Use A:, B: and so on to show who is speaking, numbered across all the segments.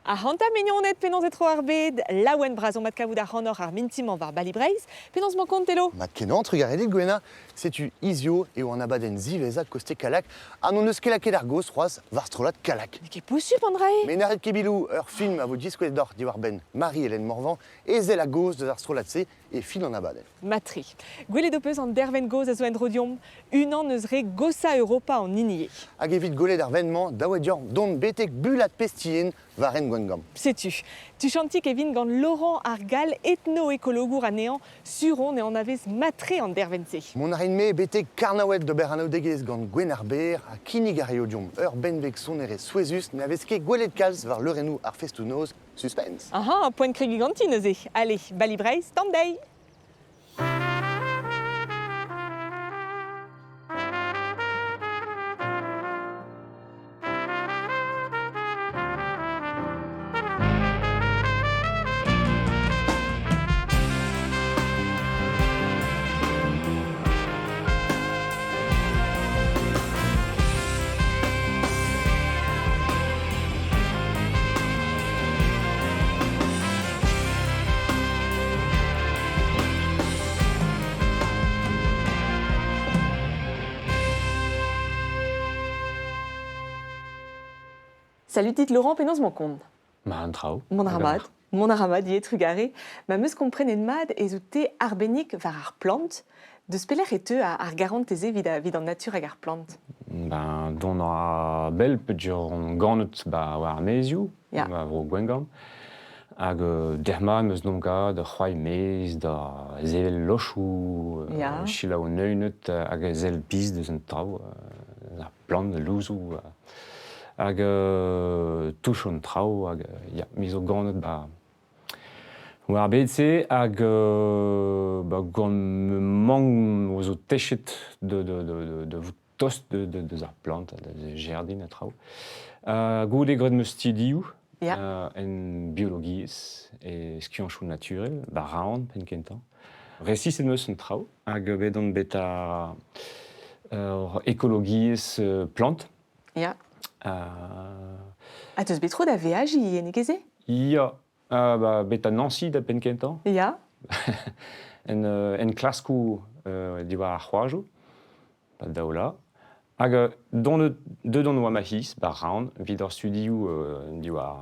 A: Ac'hanta mignoned, penaos e tro ar bed? Laouen bras omp adkavout ac'hanoc'h ar mintin-mañ war Bali Breizh. Penaos 'mañ kont, Telo?
B: Mat kenañ, trugarez Gwena. Setu hizio eo an abadenn ziwezhañ koste Kallag ha n'hon eus ket lakaet ar gaoz c'hoazh war strollad Kallag.
A: N'eo ket posupl an dra-se!
B: Met na rit ket biloù, ur film a vo diskouez deoc'h diwar-benn Marie-Hélène Morvan, ezel a-gozh deus ar strollad-se e fin an abadenn.
A: Mat-tre. Gwelet ho peus an dervenn gozh a zo en-dro deomp, unan eus re goshañ Europa an hini eo.
B: Hag evit gwelet ar venn-mañ, dav eo deoc'h dont betek Bulat Pestien war hent Gwengamp.
A: Setu. Tuchantik e vin gant Laurent ar Gall, etnoekologour anezhañ, sur on e anavez mat-tre an dervenn-se.
B: Mont a rin-me betek Karnaoued d'ober anaoudegezh gant Gwenn ar Berr ha kinnig a raio deomp ur benveg sonerezh souezhus na vez ket gwelet kalz war leurennoù ar festoù-noz Suspense.
A: Aha, poent kregiñ ganti neuze. Allez, Bali Breizh, tamm dezhi! Salut dit Laurent, penaos 'mañ kont?
C: Ma an traoù.
A: Mont a ra mat. Mont a ra mat ivez, trugarez. Ma 'm eus komprenet mat ez out-te arbennik war ar plant. Deus pelec'h e teu ar garantez-se evit an natur hag ar plant?
C: Ben, dont a ra bell peogwir on ganet ba war ar maezioù, ba vro Gwengamp. Hag derc'hmat 'm eus nomgad ur c'hoari maez da sevel lochoù, selaou neunet hag sell pizh deus an traoù, ar plant, louzoù. Hag touch an traoù hag ya, me zo ganet ba war ar bed-se hag ba gant ma mamm zo techet da vout tost deus ar plant, da jardin ha traoù. Goude graet 'm eus studioù en biologiezh e skianchoù naturel, ba Rouen penn-kentañ. Resiset 'm eus an traoù hag bet on bet ar ekologiezh plant.
A: Ha 'teus bet tro da veajiñ ivez, n'eo ket se?
C: Ya, ba, bet da Nancy da penn-kentañ. En enklaskoù diwar ar c'hoajoù, ba daoula. Hag dont deut on oa ma c'hiz, ba Rouen, evit ar studioù diwar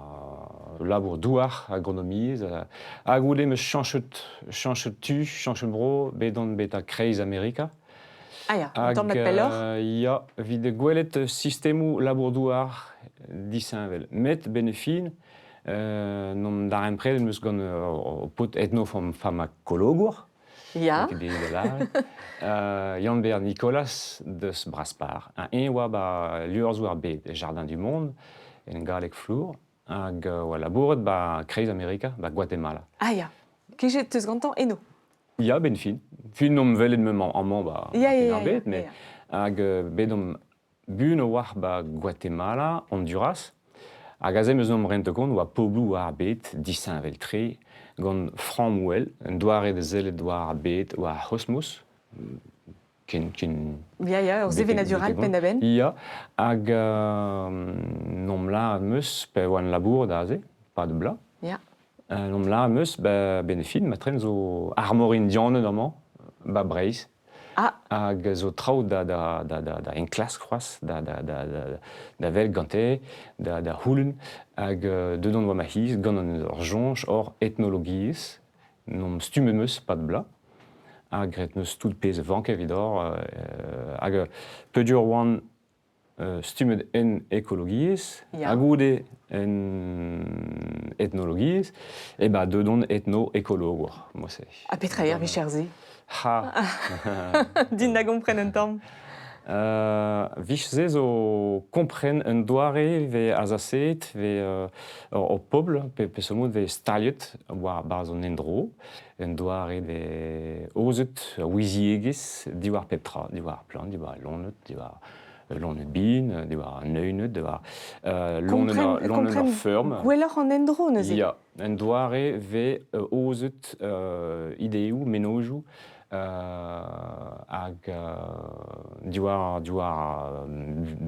C: labour-douar, agronomiezh. Ha goude 'm eus chañchet, chañchet tu, chañchet bro, bet on bet a Kreiz-Amerika.
A: Ah ya, un tamm mat pelloc'h?
C: Ya, evit gwelet sistemoù labour-douar disheñvel. Met 'benn ar fin, n'on darempredet 'm eus gant ur paotr etnofarmakologour. Ket bet da lâret. Yann-Ber Nicolas deus Braspar. Ha eñ oa ba liorzhoù ar bed, Jardin du Monde, en galleg flour, hag oa labouret ba Kreiz-Amerika, ba Guatemala.
A: Ah ya, kejet 'teus gantañ eno?
C: Ya, 'benn fin. Fin omp welet 'mañ amañ ba Penn-ar-Bed, met hag bet omp buan a-walc'h ba Guatemala, Honduras, hag aze 'm eus 'n em rentet kont oa pobloù war ar bed disheñvel-tre gant frammoù-ell, un doare da sellet war ar bed, war ar c'hosmos, ken ken
A: Ya, ya, ur sevenadur all penn-da-benn.
C: Ya, hag 'n em lâret 'm eus, pe oan labouret aze, 'pad bloaz. 'N em lâret 'm eus, ba 'benn ar fin, matren zo armor indianed amañ, 'ba Breizh. Hag zo traoù da, da, da, da, da enklask c'hoazh, da, da, da, da, da wel gante, da, da c'houlenn. Hag deut on war ma c'hiz gant ur soñj hor etnologiezh. N'omp stummet 'm eus 'pad bloaz. Ha graet 'm eus tout pezh a vanke evidoc'h. Hag peogwir oan stummet en ekologiezh ha goude en etnologiezh, e ba deut on etno-ekologour, mod-se.
A: Ha petra eo ar vicher-se?
C: Ha
A: Din da gompren un tamm.
C: Vich-se zo kompren un doare 'vez azasaet, 'vez ur pobl pe peseurt mod 'vez staliet war barzh an endro, un doare 'vez aozet ur ouiziegezh diwar pep tra, diwar ar plant, diwar al loened, diwar loened bihan, diwar an euned, diwar loened ar feurm.
A: Gwelloc'h an endro neuze?
C: Ya, un doare 'vez aozet ideoù, mennozhioù hag diwar diwar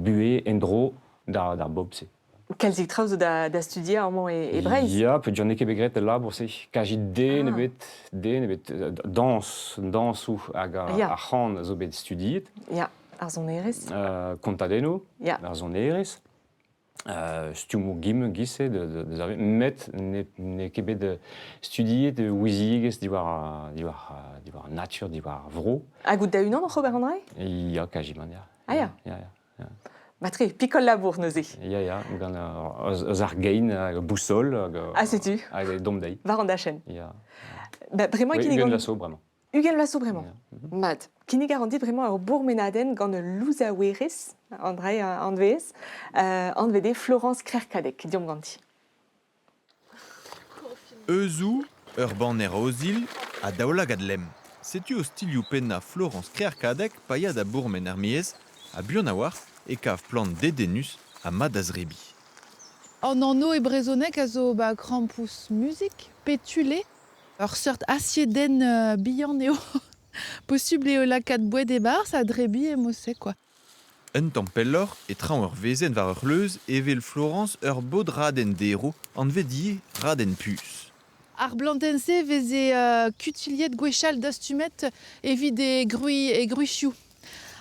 C: buhez endro d'ar bobl-se.
A: Kalzik traoù zo da, da studiañ amañ e, e Breizh.
C: Ya, peogwir n'eo ket bet graet al labour-se. Kazi den
A: Ah.
C: ebet, den ebet. Dañs, dañsoù hag ar,
A: Ya.
C: ar c'han a zo bet studiet.
A: Ya, ar sonerezh.
C: Kontadennoù,
A: Ya.
C: ar sonerezh. Stummoù gim giz-se deus ar met n'eo ket bet studiet ouiziegezh diwar diwar diwar an natur, diwar ar vro.
A: Hag out da-unan oc'h ober an dra-se?
C: Ya, kazimant, ya.
A: Ah ya.
C: Ya, ya. ya.
A: Matre, pikol labour neuze.
C: Ya, ya, gant eus ar gein hag boussol hag
A: Ah, setu.
C: hag domp dezhi.
A: War an dachenn.
C: Ya.
A: Ba, bremañ
C: Oui,
A: kinnig
C: Ugent
A: an...
C: vloaz zo bremañ.
A: Ugent vloaz zo bremañ.
C: Ya.
A: Mat. Kinnig a ran dit bremañ ur bourmenadenn gant ul louzaouerez, André anvez, anvet eo Florence Krerkadec. Deomp ganti.
D: Euzhoù, ur banner ozilh ha daoulagad lemm. Setu ostilhoù pennañ Florence Krerkadec pa ya da bourmen er-maez ha buan a-walc'h e kav plant dedennus ha mat da zebriñ.
E: An anv e brezhoneg a zo ba krampouezh muzik pe tule. Ur seurt asiedenn bihan eo. Posubl eo lakaat boued e-barzh ha drebiñ e mod-se quoi.
D: Un tamm pelloc'h, e traoñ ur wezenn war ur c'hleuz e wel Florence ur bod radenn-derv anvet ivez radenn-puñs.
E: Ar blantenn-se veze kutuilhet gwechall dastumet evit e grui e gwrizioù.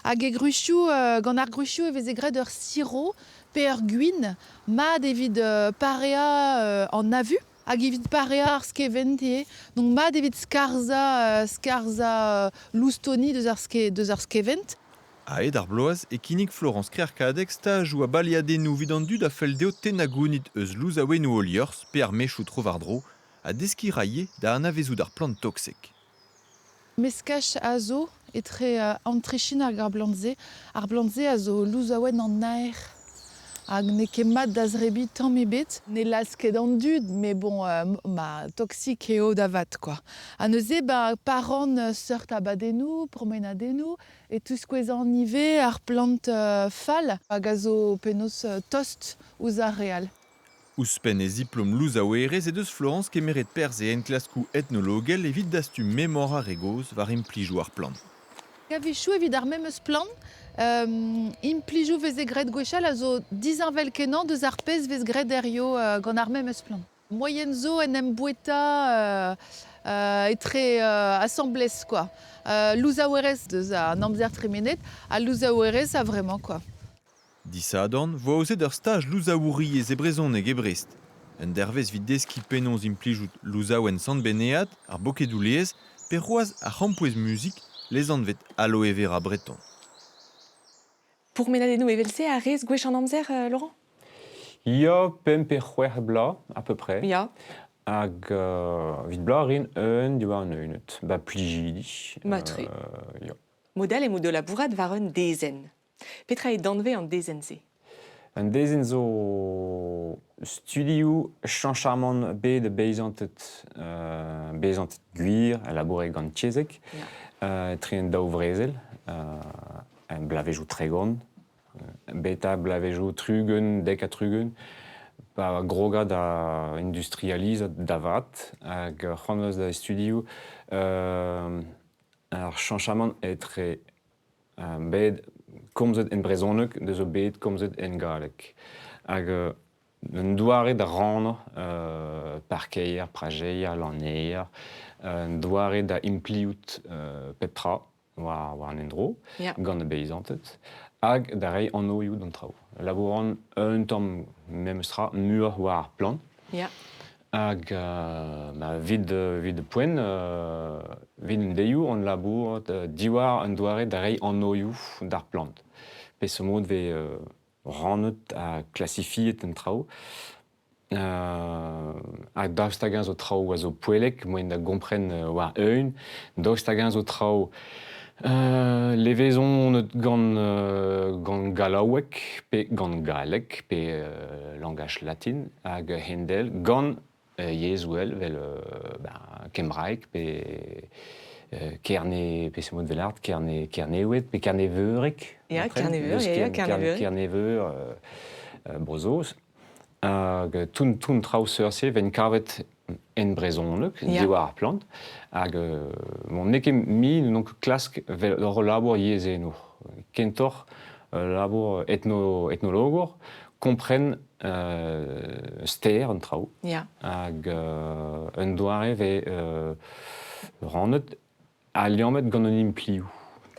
E: Hag e gwrizioù, gant ar gwrizioù e veze graet ur siro pe ur gwin mat evit pareañ an avu hag evit pareañ ar skevent ivez. Donc mat evit skarzhañ skarzhañ loustoni deus ar ske deus ar skevent.
D: A-hed ar bloaz e kinnig Florence Krerkadeg stajoù ha baleadennoù evit an dud a fell dezho tennañ gounid eus louzaouennoù o liorzh pe ar mechoù tro-war-dro ha deskiñ 'ra ivez da anavezout ar plant toksek.
E: Meskaj a zo etre an trechin hag ar blant-se. Ar blant-se a zo louzaouenn an naer hag n'eo ket mat da zebriñ tamm ebet. Ne laz ket an dud, met bon, ma toksik eo da vat quoi. Ha neuze, ba, pa ran seurt abadennoù, promenadennoù, e tiskouezan ivez ar plant fall hag a zo penaos tost ouzh ar re all.
D: Ouzhpenn e ziplom louzaouerez he deus Florence kemeret perzh e enklaskoù etnologel evit dastum memor ar re gozh war implijoù ar plant.
E: A-wechoù evit ar memes plant, implijoù veze graet gwechall a zo disheñvel-kenañ deus ar pezh vez graet hiziv gant ar memes plant. Moaien zo en em boueta etre asambles quoi. Louzaouerez deus an amzer tremenet ha louzaouerez a-vremañ quoi.
D: Disadorn 'vo aozet ur staj louzawouriezh e brezhoneg e Brest. Un dervezh 'vit deskiñ penaos implijout louzaouenn Sant-Benead, ar bokedoù-laezh pe c'hoazh ar c'hrampouezh-muzik lesanvet aloe vera breton.
A: Pourmenadennoù evel-se a rez gwech an amzer, Laurent?
C: Ya, pemp pe c'hwec'h bloaz, à peu près.
A: Ya.
C: Hag evit bloaz a rin un diwar an euned. Ba Plijidi.
A: Matre.
C: Ya.
A: Modal emaout o labourat war un dezenn. Petra eo danvez an dezenn-se?
C: Un dezenn zo studioù chañchamant bet beizanted, beizanted gwir a laboure gant tiezeg etre an daou vrezel, en bloavezhioù 30, beta bloavezhioù 30, 10 ha 30, pa groga da industrializañ da vat hag c'hoant eus da studioù ar chañchamant etre bet komzet en brezhoneg deus zo bet komzet en galleg. Hag un doare da rannañ parkeier, prajeier, lanneier, un doare da impliout pep tra war, war an endro gant ar beizanted hag da reiñ anvioù d'an traoù. Labouran un tamm memes tra muioc'h war ar plant. Hag ma 'vit 'vit poent 'vit an deioù on labourat diwar un doare da reiñ anvioù d'ar plant. Peseurt mod 'vez rannet ha klasifiet an traoù. Ha daoust hag-eñ zo traoù a zo poellek, moaien da gompren war-eeun, daoust hag-eñ zo traoù levezonet gant gant gallaoueg pe gant galleg pe langach latin hag hendel gant yezhoù all 'vel ben kembraeg pe Kerne peseurt mod 'vel Kerne Kernewed pe Kerneveureg
A: Ya, Kerneveur, ya, ya, Kerneveur.
C: Kerneveur Bro-Saoz hag tout tout an traoù seurt-se 'vent kavet en brezhoneg diwar ar plant hag bon n'eo ket mi n'on ket klask 'vel ur labour yezhennour kentoc'h ul labour ethno ethnologour. Kompren ster an traoù.
A: Ya.
C: Hag un doare vez rannet ha liammet gant an implioù.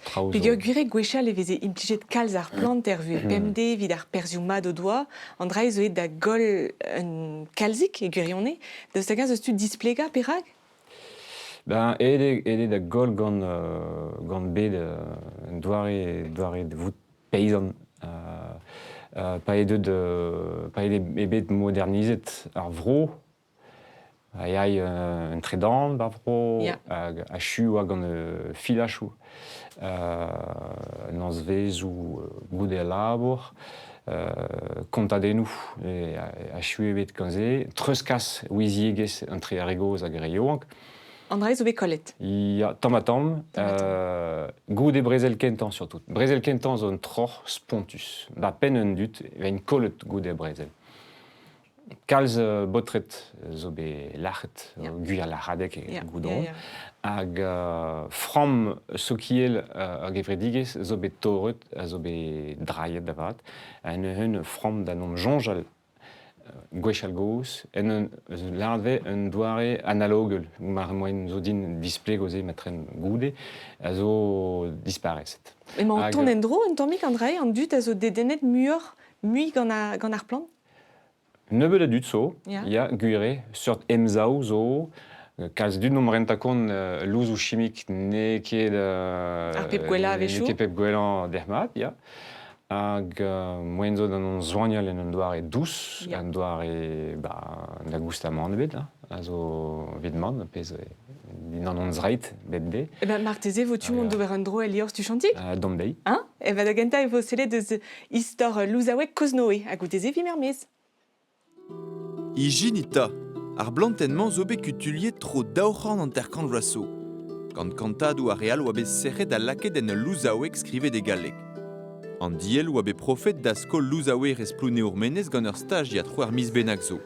C: Traoù zo.
A: Peogwir gwechall e veze implijet kalz ar plant er vuhez pemdez evit ar perzhioù mat o doa, an dra zo aet da goll un kalzik e gwirionez. Daoust hag-eñ 'z eus tu displegañ perak?
C: Ben, aet eo da goll gant bed un doare da vout peizant. Pa eo deuet pa eo bet modernizet ar vro, a yay un tredan bar vro, hag achu oa gant filachoù, nozvezioù goude al labour, kontadennoù achu eo bet gant se, treuzkas ouiziegezh entre ar re gozh hag ar re yaouank.
A: An dra zo bet kollet.
C: Ya, tamm-ha-tamm. Goude brezel kentañ surtout. Brezel kentañ zo un troc'h spontus. Ba penn un dud e vegn kollet goude brezel. Kalz baotred zo bet lac'het, gwir lac'hadeg e goudon. Hag framm sokial ar gevredigezh zo bet torret, a zo bet drailhet da vat. Ha neuze framm da n'omp soñjal gwechall-gozh en un lâret un doare analogel mar moaien zo din displego se matren goude a zo disparezet.
A: Emañ o tont en-dro un tammig an dra-se, an dud a zo dedennet muioc'h mui gant ar plant?
C: Nebeut a dud zo, ya, gwir eo, seurt emsav zo, kalz dud n'omp rentañ kont louzoù chimik n'eo ket
A: Ar pep gwellañ a-wechoù.
C: N'eo ket pep gwellañ derc'hmat, ya. Hag moaien zo d'an hon zoagnal en un doare dous, un doare ba, da goustamant ebet, hein, a zo evit mann, pezh dindan hon zreid bemdez.
A: Eh ben, marteze vo tu mont d'ober un dro el liorzh tuchantik?
C: Domp dezhi.
A: Hein? Eh ben, da gentañ e vo sellet eus istor louzaoueg Koznoe, ha goude-se vimp er-maez.
D: Ijinit 'ta, ar blantenn-mañ zo bet kutuilhet tro 250 vloaz zo. Gant kantadoù a re all oa bet sec'het ha lakaet en ul louzaoueg skrivet e galleg. An diell oa bet profet da skol louzaouerezh Plouneour-Menez gant ur stajiad c'hwec'h miz bennak zo.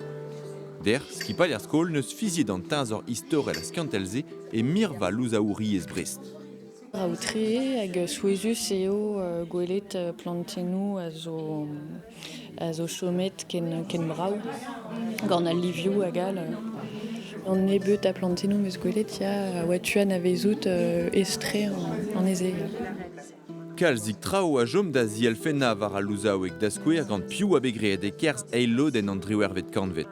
D: Dec'h, skipailh ar skol n'eus fiziet an teñzor istorel ha skiantel-se e mirva louzawouriezh Brest.
F: Brav-tre hag souezhus eo gwelet plantennoù a zo chomet ken brav gant al livioù hag all. An nebeut a plantennoù 'm eus gwelet ya a oa tu anavezout aes-tre anezhe.
D: Kalzik traoù a chom da zielfennañ war al louzaoueg, da skouer gant piv a bet graet e-kerzh eil lodenn an driwec'hvet kantved.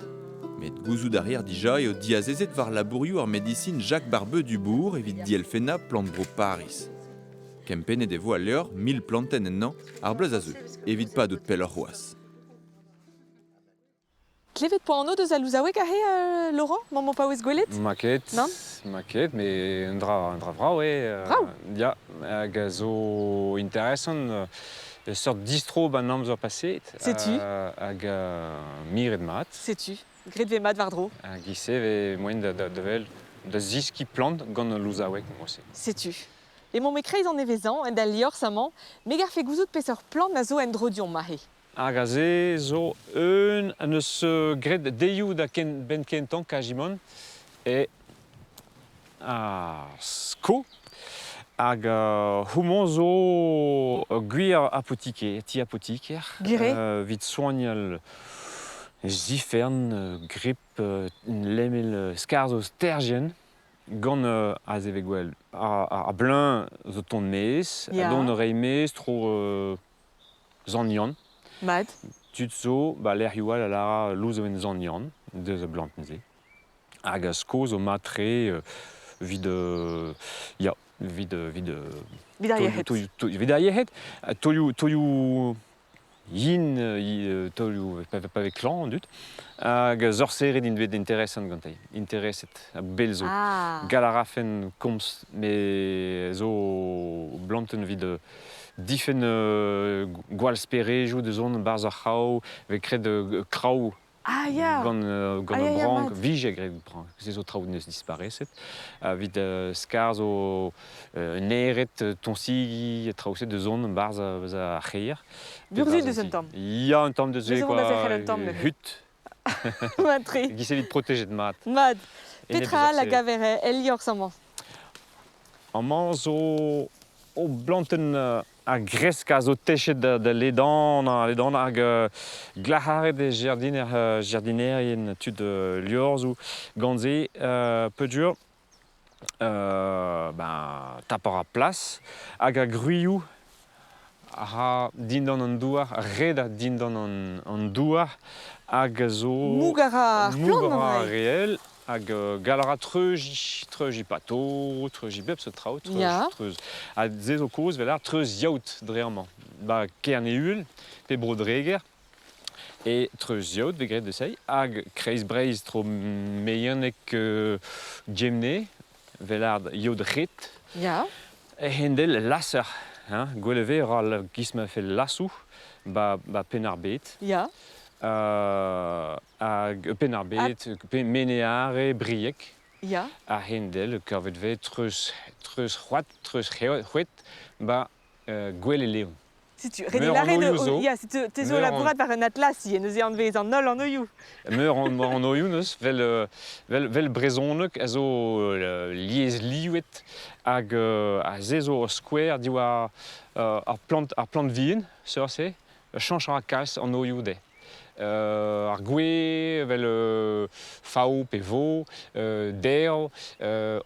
D: Met gouzout a reer dija eo diazezet war labourioù ar medisin Jacques Barbeu Dubourg evit dielfennañ plant-bro Pariz. Kempennet e vo al levr 1000 plantenn ennañ ar bloaz a zeu, evit padout pelloc'h c'hoazh.
A: Klevet 'poa anv deus al louzaoueg aze, Laurent, mañ paouez gwelet?
C: Ma ket,
A: Nann?
C: Ma ket, met un dra vrav eo.
A: Brav.
C: Ya, hag a zo interesant seurt distro 'ba 'n amzer paseet.
A: Setu.
C: Hag miret mat.
A: Setu. Graet 'vez mat war-dro.
C: Hag ivez 'vez moaien da wel da zeskiñ plant gant al louzaoueg mod-se.
A: Setu. Emaomp e-kreiz an nevezañ, en da liorzh amañ. Me garfe gouzout peseurt plant a zo en-dro deomp aze.
C: Hag aze zo un en deus graet deioù da benn kentañ kazimant e ar sko. Hag homañ zo gwir apotiker, ti apotiker.
A: Gwir
C: Evit soagnal zifern, grip, lemel skarzh o sterjenn. Gant aze 'vez gwell ar bleuñv zo tont maez, ha dont a reiñ maez tro Sant Yann.
A: Mat.
C: Tud zo, ba lec'hioù all a lâra louzoù Sant Yann deus a blantenn-se. Hag a sko zo mat-tre evit ya, evit evit
A: Evit ar yec'hed.
C: Evit ar yec'hed. Taolioù yin, taolioù pa vez klañv an dud. Hag sorsered int bet interesant gante, intereset a bell zo. Gall a rafen komz, me zo blantenn evit difenn gwall sperejoù da zont 'barzh ar c'hraou, 'vez graet kraou
A: Ah ya
C: gant gant
A: Ah ya,
C: ur
A: ya,
C: brank,
A: mat.
C: vije graet brank, se zo traoù neus dispareset. Evit skarzh o nered, toñsigi, traoù-se da zont 'barzh ar c'hreier.
A: Burzhudus un tamm.
C: Ya, un tamm deus
A: Bez
C: se,
A: e vont da
C: quoi,
A: zerc'hel un tamm neuze.
C: hut.
A: Mat-tre.
C: Giz evit protejet mat.
A: Mat.
C: Enep
A: Petra all a
C: sorserezh.
A: gaver el liorzh amañ?
C: Amañ zo o blantenn. Ar gresk a zo techet da ledanañ, ledanañ hag glac'haret eo jardiner, jardinerien tud liorzhoù gant se peogwir ben, tap a ra plas hag ar gwrioù a ra dindan an douar, a red dindan an douar hag a zo...
A: Moug a ra ar
C: Moug
A: plant
C: a ra
A: an
C: ar re-ell hag gall a ra treuziñ, treuziñ pato, treuziñ bep seurt traoù, treuz, treuz. Ha se zo kaoz 'vel ar treuz yaout dre amañ. Ba Kerne-Uhel pe Bro-Dreger e treuz yaout vez graet deus hag Kreiz-Breizh tro Meieneg Gemne 'vel ar yaout red. A-hend-all laser, hein, gwell e vez ral giz ma fell lasoù ba, ba Penn-ar-Bed. Hag Penn-ar-Bed, pe Meneare, Brieg. A-hend-all kavet vez treuz, treuz c'hoad, treuz c'hwed ba Gwele-Leon.
A: Setu, ret eo lâret zo. Ya, setu, te zo labourat war un atlas ivez, neuze anvez an holl anvioù.
C: Meur an anvioù neus, vel, vel, vel brezhoneg a zo lieslivet hag a se zo ur skouer diwar ar plant, ar plant vihan, seurt-se, chañch a ra kalz an anvioù dezhe. Ar gwez, vel fav pe vo, derv,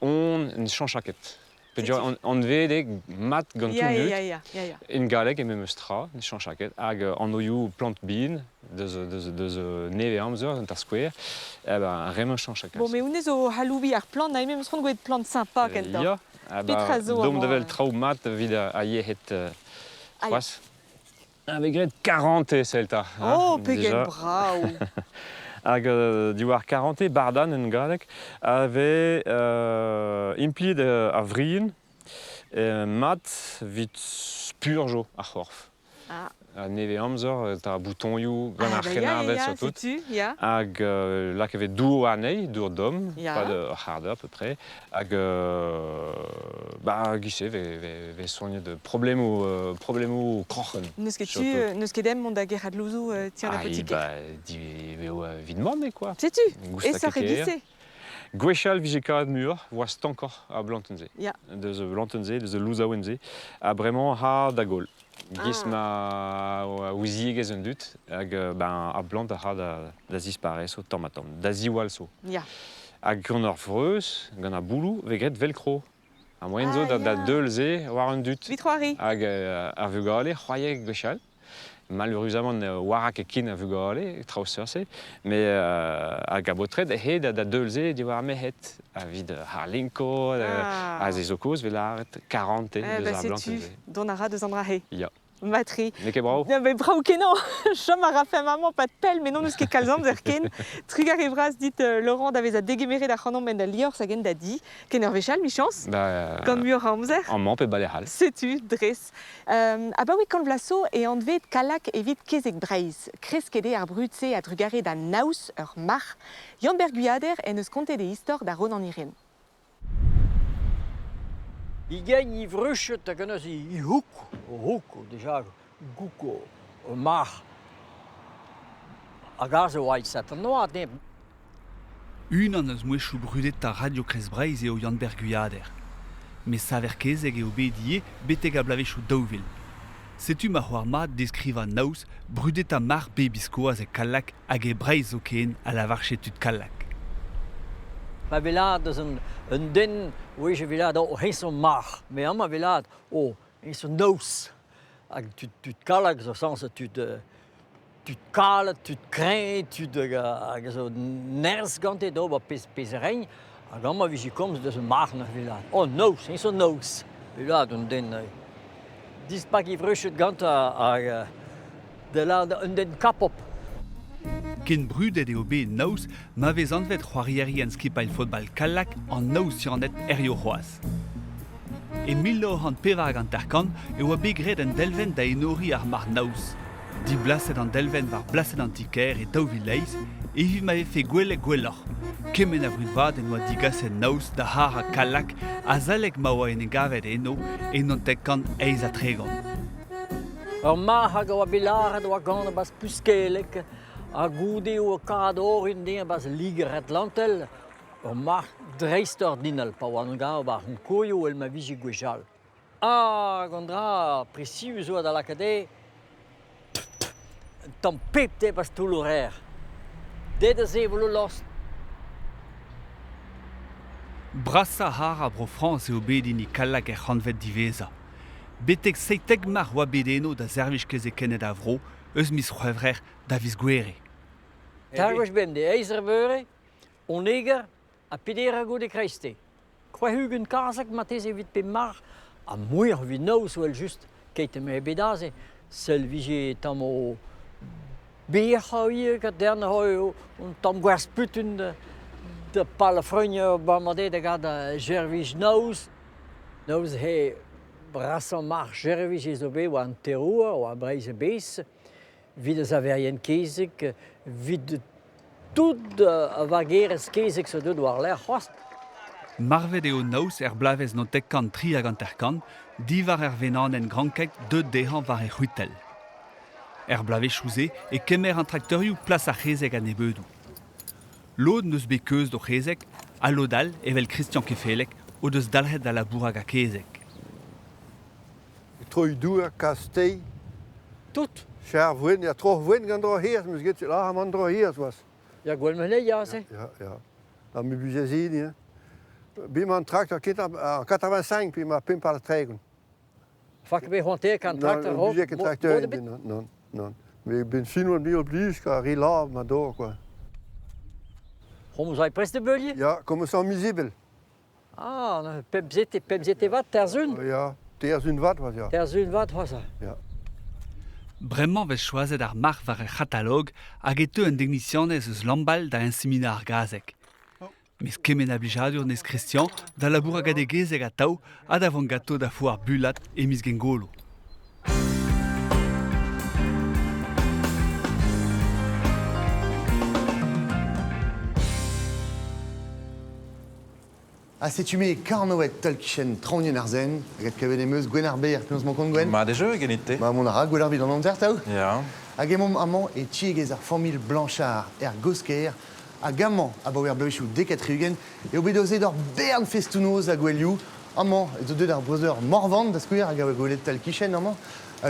C: on, ne chañcha ket. Peogwir anveet eo mat gant tout an dud. En galleg e memes tra, ne chañcha ket. Hag anvioù plant bihan deus, deus, deus nevez amzer, da skouer, eh ben, re-mañ chañcha kalz.
A: Bon, mais honnezh zo haloubi ar plant, na memes c'hoant gwelet plant sympa kentoc'h.
C: Ya, ah
A: Petra zo
C: domp da
A: amañ?
C: wel traoù mat evit ar yec'hed c'hoazh. A vez graet karantez, sell 'ta.
A: Oh, pegen brav!
C: Hag diwar karantez, bardan en galleg, a vez implijet ar vrienn mat evit spurjo ar c'horf.
A: Ah.
C: Nevez amzer, ta boutonioù gant
A: Ah,
C: ar
A: bah, ya,
C: c'hrennarded
A: ya,
C: surtout.
A: setu, ya.
C: Hag lakaet e vez dour warnezhi, dour domm,
A: Ya.
C: pas ur c'hard à peu près. Hag bah giz-se vez, vez soignet problemoù problemoù kroc'hen.
A: N'eus ket tu, n'eus ket mont da gerc'hat louzoù ti an apotiker.
C: Ah, bah, di eo evit mont eo quoi.
A: Setu, esoc'h e-giz-se.
C: Gwechall vije kavet muioc'h, oa stankoc'h ar blantenn-se.
A: Ya.
C: Deus blantenn-se, deus louzaouenn-se. Ha bremañ ha da goll. Giz
A: Ah.
C: ma oa ouiziegezh an dud, hag ben, ar blant a ra da, da zisparez tamm-ha-tamm, da ziwall so.
A: Ya.
C: Hag gant ar freuz, gant ar bouloù, vez graet velcro. Ar moaien zo
A: Ah,
C: da, da
A: ya.
C: deul se war an dud.
A: Evit c'hoari.
C: Hag ar vugale, c'hoariek gwechall. Malheureusement, ne oara ket ken a vugale, traoù seurt-se. Mais hag a baotred, he da, da deul se diwar ar merc'hed. Evit harlinko,
A: Ah.
C: ha se zo kozh, 'vez lâret karante
A: Eh
C: deus
A: bah,
C: ar
A: setu,
C: blantenn-se.
A: dont a ra deus an dra-se.
C: Ya.
A: Matri.
C: N'eo ket brav?
A: Ya, met brav-kenañ. Chom a rafe amañ pad pell, met n'hon eus ket kalz amzer ken. Trugarez vras dit, Laurent, da vezañ degemeret ac'hanomp en da liorzh hag en da di. Ken ur wech all, 'michañs.
C: Bah,
A: Gant muioc'h a amzer.
C: Amañ pe bale all.
A: Setu, dres. Abaoe kant vloaz zo e anvet Kallag evit kezeg Breizh. Kresket eo ar brud-se a-drugarez da naoz ur marc'h. Yann-Ber Gwiader en deus kontet e istor da Ronan Iren.
G: Higen he vruched hag neuze he houk, o houk, deja gouk o marc'h. Hag aze oa aet an noad, ne.
H: Unan eus mouezhioù brudetañ Radio Kreiz-Breizh eo Yann-Ber Gwiader. Met saver-kezeg eo bet ivez betek ar bloavezhioù 2000. Setu ma c'hoar mat deskrivañ naoz brudetañ marc'h bet biskoazh e Kallag hag e Breizh zoken a lavarche tud Kallag.
G: Pa vez lâret eus un, un den, oui, je vais lâret, oh, eñ zo marc'h. Mais amañ vez lâret, oh, eñ zo naoz. Hag tud, tud Kallag zo sañset tud, tud kalet, tud kreñv, tud hag a, hag a zo nerzh gante d'ober pezh, pezh reiñ. Hag amañ vije komz deus un marc'h neuze vez lâret, oh, naoz, eñ zo naoz. Vez lâret un den dispak e vruched gantañ hag da lâret un den kapop.
H: Ken brudet eo bet naoz ma vez anvet c'hoarierien skipailh football Kallag an naozianed hiziv c'hoazh. E 1954 e oa bet graet un delvenn da enoriñ ar marc'h naoz. Diblaset an delvenn war blasenn an ti-kêr e 2008 evit ma vefe gwelet gwelloc'h. Kement a vrud vat en doa digaset naoz da harañ Kallag azalek ma oa en e gavet eno e 1938.
G: Ur marc'h hag a oa bet lâret oa gant bas Pluskeleg ha goude oa kad orin dezhañ bas Liger Atlantel, ur marc'h dreistordinal pa oa an gav war an kourioù el ma vije gwechall. Hag an dra presius oa da lakaat eo un tamm pep te pas toull o reer. Det da sevel o lost.
H: Brasañ har a Bro-Frañs eo bet hini Kallag er c'hantved diwezhañ. Betek 17 marc'h oa bet eno da servij kezekenned a vro eus miz C'hwevrer da viz Gouere.
G: Teir gwech bemdez, eizh eur beure, oneger ha peder eur goude kreisteiz. 60 kazeg marteze evit pep marc'h ha muioc'h evit noz evel-just keit emañ bet aze. Seul vije tamm o bec'h ivez gant un tamm gwerzh-putun da palafrugn bremañ da gad servij noz. Noz he brasañ marc'h servij ez zo bet war an terouer, war Breizh a-bezh, evit ar saverien kezeg, evit tout a vagerezh kezeg zo deuet war-lerc'h c'hoazh.
H: Marvet eo Naoz er bloavezh 1953 diwar er venanenn grankek deuet dezhañ war e c'hwitell. Er bloavezhioù-se e kemer an traktorioù plas ar c'hezeg a-nebeudoù. Lod n'eus bet keuz d'o c'hezeg ha lod all, evel Christian Kefeleg, o deus dalc'het da labourat gant kezeg.
I: Troiñ dour, kastell.
G: Tout.
I: Cher-voen, ya troc'h-voen gant dro-hir, 'meus ket lâr amañ dro-hir c'hoazh.
G: Ya, gwell ma ya, se.
I: Ya, ya. Ha me buzezini, hein. Bet 'mañ an traktor kentañ en 85, puis 'ma pemp ha tregont.
G: Fak bet c'hoantaet an traktor
I: Non, ket trakteur, non, non, non. Mais ben fin oan bet oblige, quoi, re lav ma dor, quoi.
G: C'homz ai prest de beulier?
I: Ya, komañs an mizibel.
G: Ah, pemzete, pemzete vat, terzun?
I: Ya, terzun vat, c'hoazh, ya.
G: Terzun vat, c'hoazh.
I: Ya.
H: Bremañ 'vez choazet ar marc'h war er c'hatalog hag e teu un degnisianez eus Lambal da inseminañ ar gazeg. Mes kement a blijadur 'nez Christian da labourat gant e gezeg atav ha da vont ganto da foar Bulat e miz Gengolo.
B: Ha setu-me Karnoed tal-kichen traoñienn ar Seine. Hag adkavet em eus Gwenn ar Berr. Penaos 'mañ kont Gwenn?
D: Mat eo jeu ganit-te.
B: Ma mont a ra gwelloc'h evit an amzer, tav?
D: Ya.
B: Hag emaomp amañ e tiegezh ar familh Blanchard er Gosker. Hag amañ, abaoe ar bloavezhioù 70, eo bet aozet ur bern festoù-noz ha gouelioù. Amañ ez eo deuet ar breudeur Morvan, da skouer, hag a oa gwelet tal-kichen amañ.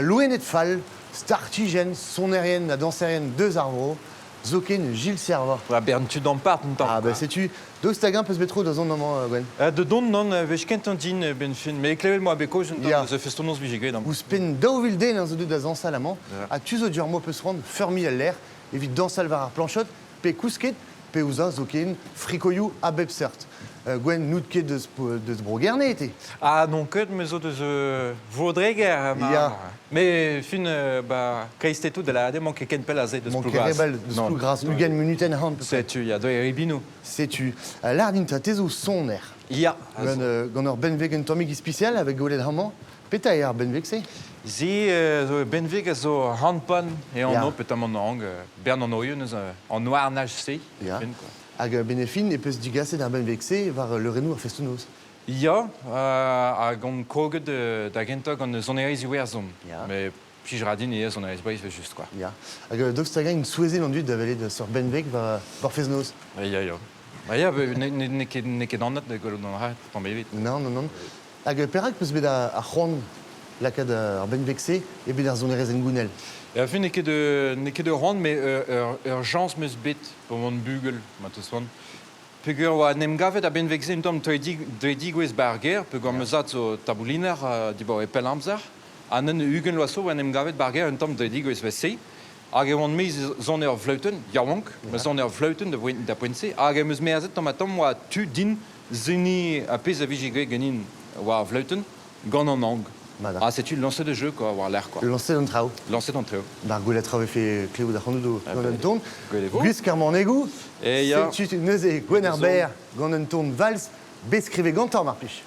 B: Loened fall, startijenn, sonerien ha dañserien deus ar vro. Zoken Gilles Servat.
D: Oa bern tud ampart un tamm.
B: Ah bah setu, daoust hag-eñ peus bet tro da zont amañ, Gwenn?
D: Da dont non, wech kentañ din benn fin. Mais klevet moa bet kaoz un tamm eus festoù-noz vije graet amañ.
B: Ouzhpenn 2000 den a zo deuet da zañsal amañ, ha tu zo d'ur mo peus c'hoant feurmiñ al lec'h evit dañsal war ar plañchod pe kousket, pe ouzhañ zoken frikoioù a bep seurt. Gwenn, n'out ket deus, deus Bro-Gerne, te?
D: Ah, non ket, me zo deus Vaudreger. Ma...
B: Ya.
D: Mais fin, ba, kreisteiz tout da lâret eo mank ket ken pell aze deus
B: Mank ket
D: Plougras.
B: re bell deus Plougras, 20 munutenn c'hant.
D: Setu, ya, doe ribinou.
B: Setu, lâr din 'ta, te zo soner.
D: Ya.
B: Gant, gant ur benveg un tammig ispisial avec gwelet amañ. Petra eo ar benveg-se?
D: Se zo benveg a zo handpan e anv, petamant ang, bern an oioù neuze an houarnaj-se.
B: Ya. Hag benefin e peus digaset ar benveg-se war leurennoù ar festoù-noz?
D: Ya, hag on kroget da gentañ gant sonerezh Iwerzhon.
B: Ya.
D: Mais plij ra din eo sonerezh Breizh just quoi.
B: Ya. Hag daoust hag-eñ int souezhet an dud da welet seurt benveg war war fest-noz?
D: Ya, ya. Ba ya, n'eo ket, n'eo ket anat da gwelout an dra, tamm ebet.
B: Non, non, non. Hag perak peus bet ar c'hoant lakaat ar benveg-se e bed ar sonerezh hengounel?
D: Ja, fin, n'eo ket, n'eo ket ur c'hoant, mais ur chañs 'm eus bet pa oan bugel, ma teus c'hoant. Peogwir oa en em gavet a-benn-veg-se un tamm dre digouezh 'ba ar gêr, peogwir ma zad zo tabouliner dibaoe pell amzer, ha neuze 20 vloaz zo oa en em gavet 'ba ar gêr un tamm dre digouezh 'vel-se. Hag e oan-me soner ur fleütenn, yaouank, ma soner ur fleütenn da poent-se, hag em eus merzet tamm-ha-tamm oa tu din seniñ ar pezh a vije graet ganin war ar fleütenn gant an ang. Ah, setu lañset e jeu quoi, war-lerc'h quoi.
B: Lañset an traoù.
D: Lañset an traoù.
B: D'ar gwellañ tra vefe klevout ac'hanout o gant un ton. Gwisk ar manegoù.
D: E ya.
B: Setu neuze Gwenn ar Berr gant un ton vals bet skrivet gantañ mar plij.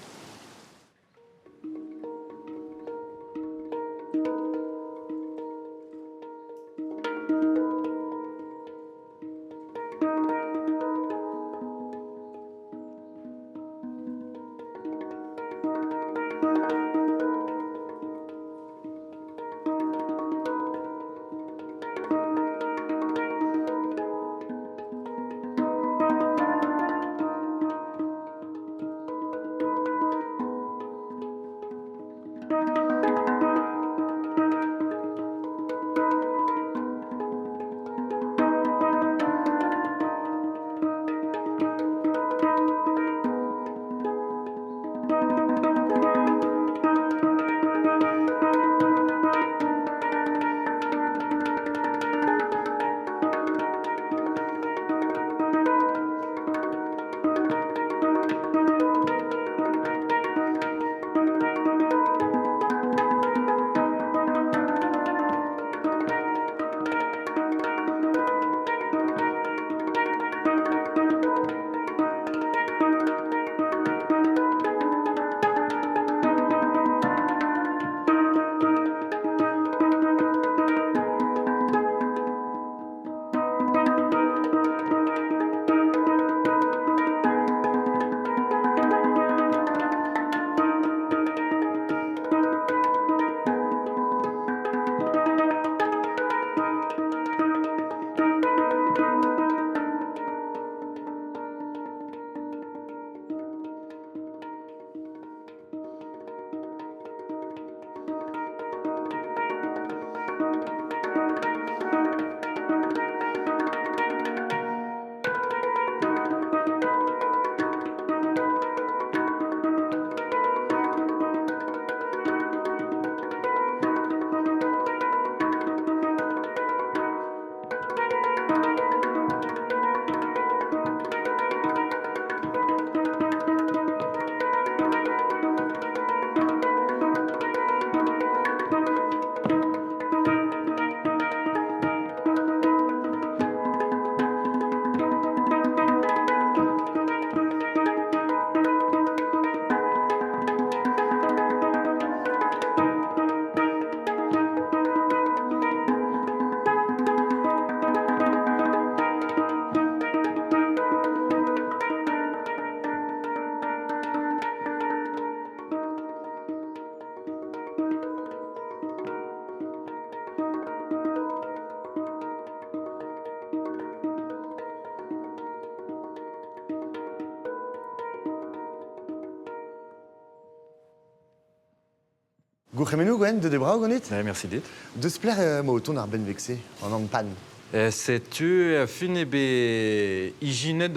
B: Gourc'hemennoù, Gwenn, deuet eo brav ganit?
J: Ouais, merci dit.
B: Deus pelec'h emañ o tont ar benveg-se, an anpan?
J: Setu er fin eo bet ijinet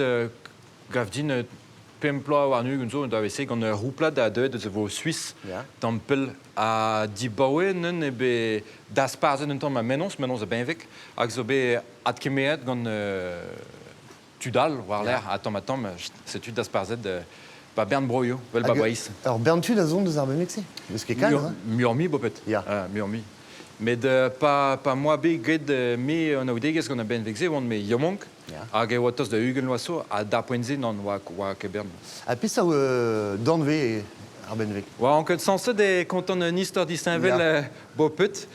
J: gav din pemp bloaz warn-ugent zo da se gant ur rouplad a deuet eus a vro Suis tamm pell ha dibaoe neuze eo bet dasparzhet un tamm ma mennozh, mennozh a benveg hag zo bet adkemeret gant tud all war-lerc'h ha tamm-ha-tamm setu dasparzhet ba bern broioù, vel ba Breizh.
B: Ur bern tud a zont deus ar benveg-se? N'eus ket kalz, hein?
J: Muioc'h-mui boped.
B: Ya.
J: Muioc'h-mui. Met pa, pa 'moa bet graet me anaoudegezh gant ar benveg-se oan me yaouank hag e oa tost da 20 vloaz zo ha d'ar poent-se nann oa, oa ket bern.
B: Ha peseurt danvez eo ar benveg?
J: Oa anket sañset e kontan un istor disheñvel boped,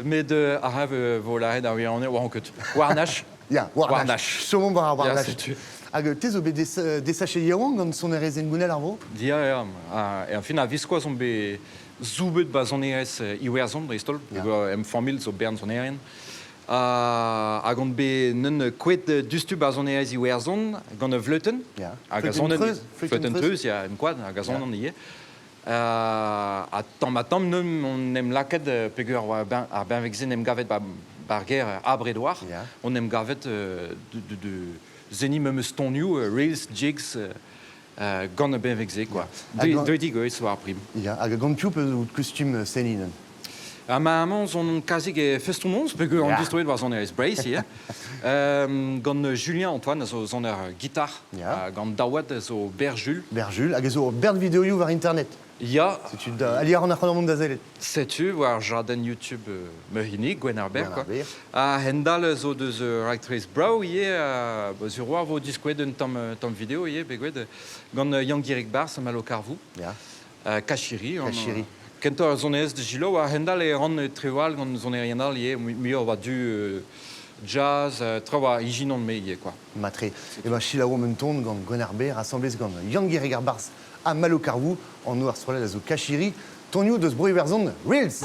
J: met ar vo lâret ar wirionez oa anket. Warnach.
B: Ya, Warnach. Chomomp war ar Warnach. Hag te zo bet desachet yaouank gant sonerezh hengounel ar vro?
J: Ya, ya. Enfin, a-viskoazh on bet soubet ba sonerezh Iwerzhon dreist-holl. Em familh zo bern sonerien. Hag on bet neun kouet dustu ba sonerezh Iwerzhon gant ur vleutenn.
B: Hag a sonen
J: Fleuten treuz, ya, em koad, hag a sonan ivez. Ha tamm-ha-tamm neun on em lakaet peogwir oa ar benveg-se 'n em gavet ba ba'r gêr abred-oar. On em gavet de seniñ memes tonioù, reels, jigs, gant ar benveg-se, quoi. Deuet digouezh war ar prim.
B: Ya, hag gant piv peus out kustum seniñ neuze?
J: Ha ma amañ on kazik e festoù-noz, peogwir on distroet war sonerezh Breizh ivez. Gant Julien Antoine a zo soner gitar, gant Daouad a zo Berjul.
B: Berjul, hag a zo bern videoioù war internet.
J: Ya.
B: Setu da ali a ran ac'hanomp mont da sellet.
J: Setu war jadenn YouTube ma hini, Gwenn ar Ber, quoi. A-hend-all zo deus raktres brav ivez, ba sur war vo diskouezet un tamm, tamm vidéo ivez, begouet, gant Yann Gireg Bars ha Malo Carvou.
B: Ya.
J: Kachiri.
B: Kachiri.
J: Kentoc'h sonerezh de Gilo, a-hend-all e ran traoù all gant sonerien all ivez, muioc'h war-du jazz, traoù a ijinan-me ivez, quoi.
B: Matre. E ben selaouomp un ton gant Gwenn ar Ber, asambles gant Yann Gireg ar Bars ha Malo Carvou, anv ar strollad a zo Kachiri, tonioù deus Bro-Iwerzhon, Reels!